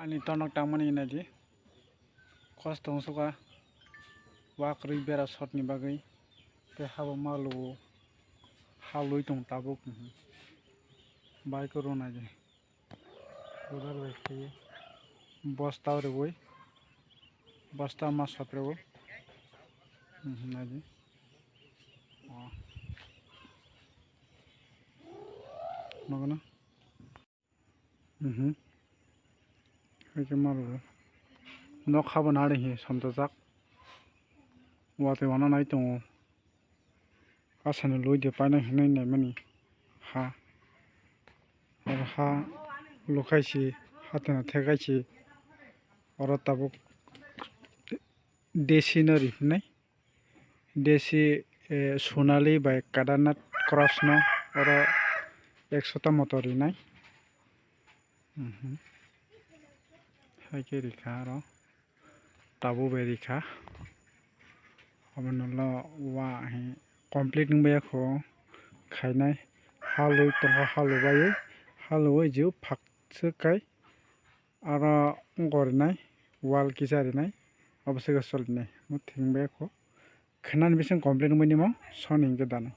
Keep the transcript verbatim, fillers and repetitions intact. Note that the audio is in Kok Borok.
Ani tonok tangmani naidi. Kosto wngsuka. Wa kwrwi bera sotni bagwi. Tei habo malugo. Halwi tong tabuk. Bai kwrwng naidi. Bodol bai khe bosta rwui. Bosta ma sot rwui. Naidi. Nogono. Mhm. Hai khe ma rwgo. Nok habo nari hi somjajak. Watwi wana nai tongo. Asani lui de paina hinwi naimani ha. Oro ha lukhai si, hatino thekai si. Oro tabuk desi no ri hinwi. Desi, eh, Sonali bai Kadarnath cross no oro ekso ta moto rinai. Mhm. Hai khe rikha aro tabuk bai rikha. Omo nolo wa hi complete wngbai kho khainai. Halwi tongkha, halwi bai halwi jio phak swk kai. Aro wngkha rinai, wall kisa rinai, obo se solinai. Mo thwng bai kho. Khnani bising complete wngmani mo soni hinkhe danai.